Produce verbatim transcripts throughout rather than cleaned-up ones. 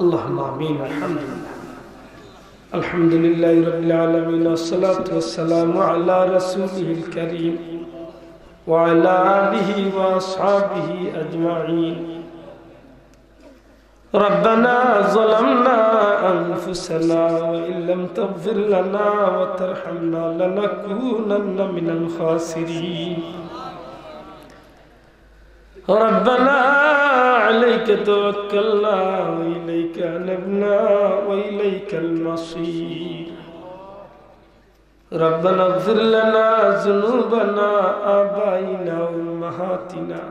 اللهم آمين. الحمد لله. الحمد لله رب العالمين، والصلاة والسلام على رسوله الكريم وعلى آله وأصحابه أجمعين. ربنا ظلمنا أنفسنا وإن لم تغفر لنا وترحمنا لنكونن من الخاسرين. ربنا عليك توكلنا وإليك أنبنا وإليك المصير. ربنا اغفر لنا ذنوبنا آبائنا وأمهاتنا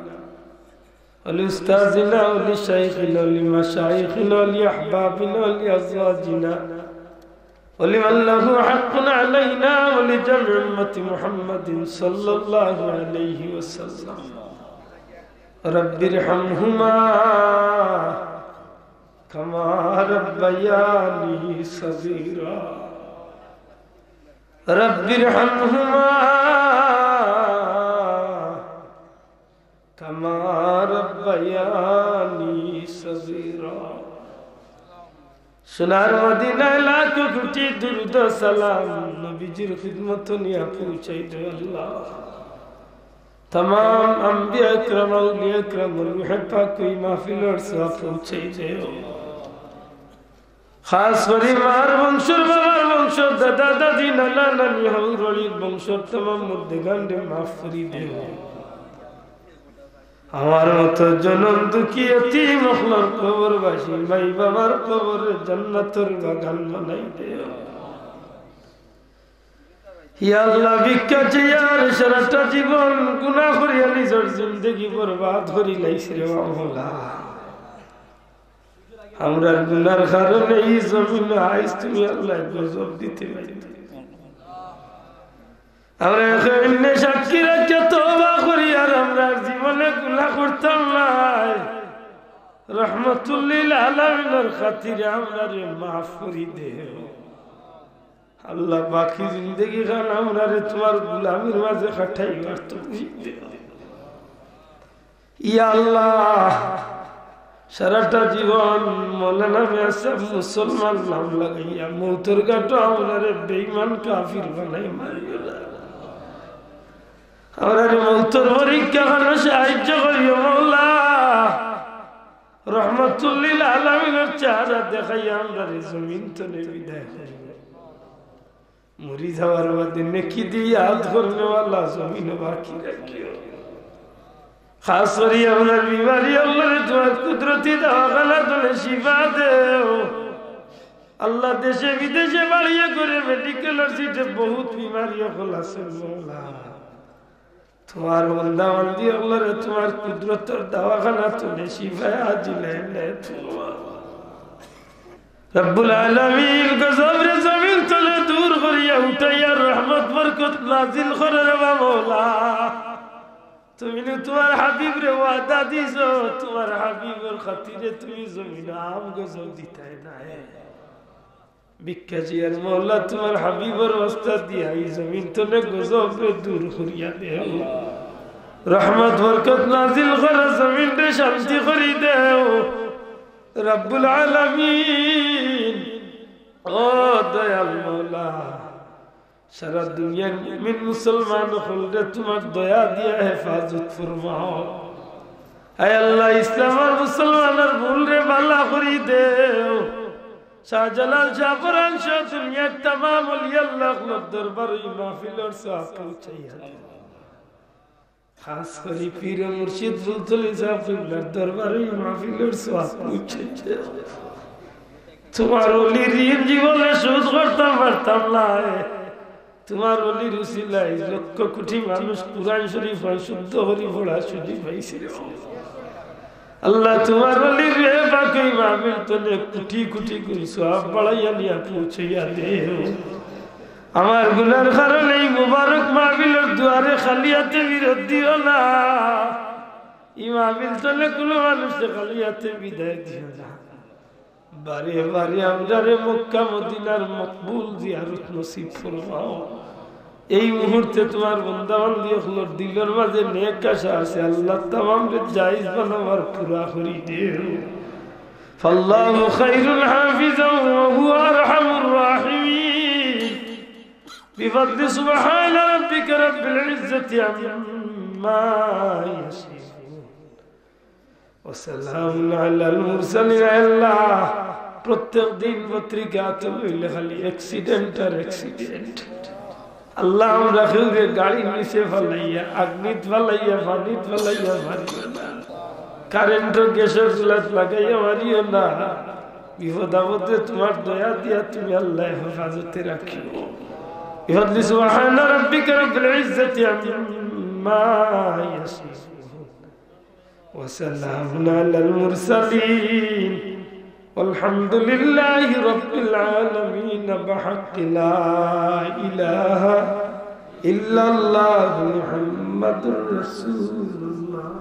ولأستاذنا ولشيخنا ولمشايخنا ولأحبابنا ولأزواجنا ولمن له حق علينا ولجميع أمة محمد صلى الله عليه وسلم. رب ارحمهما كما ربياني صغيرا. رب ارحمهما كما ربياني صغيرا. সোনার মদিনায় লাখো কোটি দুরুদ সালাম, নবীজির খিদমত নিয়া পৌঁছাই দেও আল্লাহ। তামাম আম্বিয়া একরাম, আউলিয়া একরাম, রুহে পাক ওই মাহফিলর সওয়াব পৌঁছাই দেও। খাস করি মার বংশর, বাবার বংশর, দাদা দাদি, নানা নানি, হউর হড়ির বংশর তামাম মুর্দেগানরে মাফ করি দেও। আমার মতো জনম দুঃখী এতিম অকলর কবরবাসী, মাই বাবার কবররে জান্নাতর বাগান বানাই দেও। ইয়া আল্লাহ, ভিক্ষা চেয়ার সারাটা জীবন গুনাহ করিয়া নিজর জিন্দেগি বরবাদ করি লাইছি রে মওলা। আমরার গুনার কারণে ই জমিনো আইজ তুমি আল্লাহ গজব দিতে পারি। আমরা একে অইন্যে সাক্ষী রাখিয়া তওবা করি, আর আমরার জীবনে গুনাহ করতাম নায়। রহমতুল্লিল আলামিনর খাতিরে আমরারে মাফ করি দেও। আল্লাহ, বাকি জিন্দেগি খান আমরারে তুমার গুলামির মাঝে কাটাইবার তৌফিক দেও। ইয়া আল্লাহ, সারাটা জীবন মৌলানা মিয়া সাব মুসলমান নাম লাগাইয়া মউতর ঘাটো আমরারে বেঈমান কাফির বানাই মারিও না। আমরারে মউতর পরীক্ষা খানো সাহায্য করিও মওলা। রহমতুল্লিল আলামিনর চেহারা দেখাইয়া আমরারে জমিন তনে বিদায় করিও। মরি যাওয়ার বাদে নেকি দি ইয়াদ করনেওয়ালা জমিনো বাকি রাখিও। খাস করি আমরার বিমারি অকলরে তুমার কুদরতি দাওয়াখানা তনে শিফা দেও। আল্লাহ, দেশে বিদেশে বাড়িয়ে করে মেডিকেলর সিটে বহুত বিমারি অকল আছে মওলা। তুমার বান্দা বান্দি অকলরে তুমার কুদরতর দাওয়াখানা তনে শিফায়ে আজিলা এনে তুমার। রব্বুল আলামিন, গজবরে জমিন তনে দূর করিয়া উঠাইয়া রহমত বরকত নাজিল করো রে মওলা। তুমি নু তুমার হাবিবরে ওয়াদা দিছো, তুমার হাবিবর খাতিরে তুমি জমিনো আম গজব দিতায় নায়। ভিক্ষা চেয়ার মওলা, তুমার হাবিবর ওয়াস্তা দিয়া ই জমিন তনে গজবরে দূর করিয়া দেও। রহমত বরকত নাজিল করো, জমিনরে শান্তি করি দেও। রব্বুল আলামিন, ও দয়াল মওলা, সারা দুনিয়ার মুমিন মুসলমান অকলরে তুমার দয়া দিয়া হেফাজত ফরমাও। আয় আল্লাহ, ইসলাম আর মুসলমানর ভুলরে ভালা করি দেও। শাহজালাল, শাহপরান সহ দুনিয়ার তামাম অলি আল্লাহ অকলর দরবারো ই মাহফিলর সওয়াব পৌঁছাইয়া দেও। খাস করি পীর মুর্শিদ ফুলতলি সাব কিবলার দরবারো ই মাহফিলর সওয়াব পৌঁছাইয়া দেও। তুমার অলির ঋণ জীবনে শোধ করতাম পারতাম নায়। তুমার অলির উসিলায় লক্ষ কোটি মানুষ কুরআন শরীফ শুদ্ধ করি পড়ার সুযোগ পাইছে। আল্লাহ, তুমার অলির রে বাকি মাহফিল তনে কোটি কোটি গুণ সওয়াব বাড়াইয়া নিয়া পৌঁছাইয়া দেও। আমার গুনার কারণে ই মুবারক মাহফিলর দুয়ারে খালি আতে ফিরত দিও না। ই মাহফিল তনে কুনু মানুষরে খালি আতে বিদায় দিও না। বারে বারে আমরারে মক্কা মদিনার মকবুল জিয়ারত নসিব ফরমাও। এই মুহূর্তে তুমার বান্দা বান্দি অকলর দিলর মাঝে নেক আশা আছে, আল্লাহ, তামামরে জায়েজ বানাও আর পুরা করি দেও। فالله خير حافظا وهو أرحم الراحمين. بفضل سبحان ربك رب العزة عما يصفون وسلام على المرسلين. আল্লাহ, প্রত্যেক দিন পত্রিকাত অইলে খালি অ্যাক্সিডেন্ট আর অ্যাক্সিডেন্ট। আল্লাহ, আমরা কেউরে গাড়ির নিচে ফালাইয়া, আগ্নিত ফালাইয়া, পানিত ফালাইয়া মারিও না। কারেন্টর গ্যাসর চুলাত লাগাইয়া মারিও না। বিপদ আপদে তুমার দয়া দিয়া তুমি আল্লাহ হেফাজতে রাখিও। بفضل سبحان ربك رب العزة عما يصفون وسلام على المرسلين والحمد لله رب العالمين بحق لا إله إلا الله محمد رسول الله.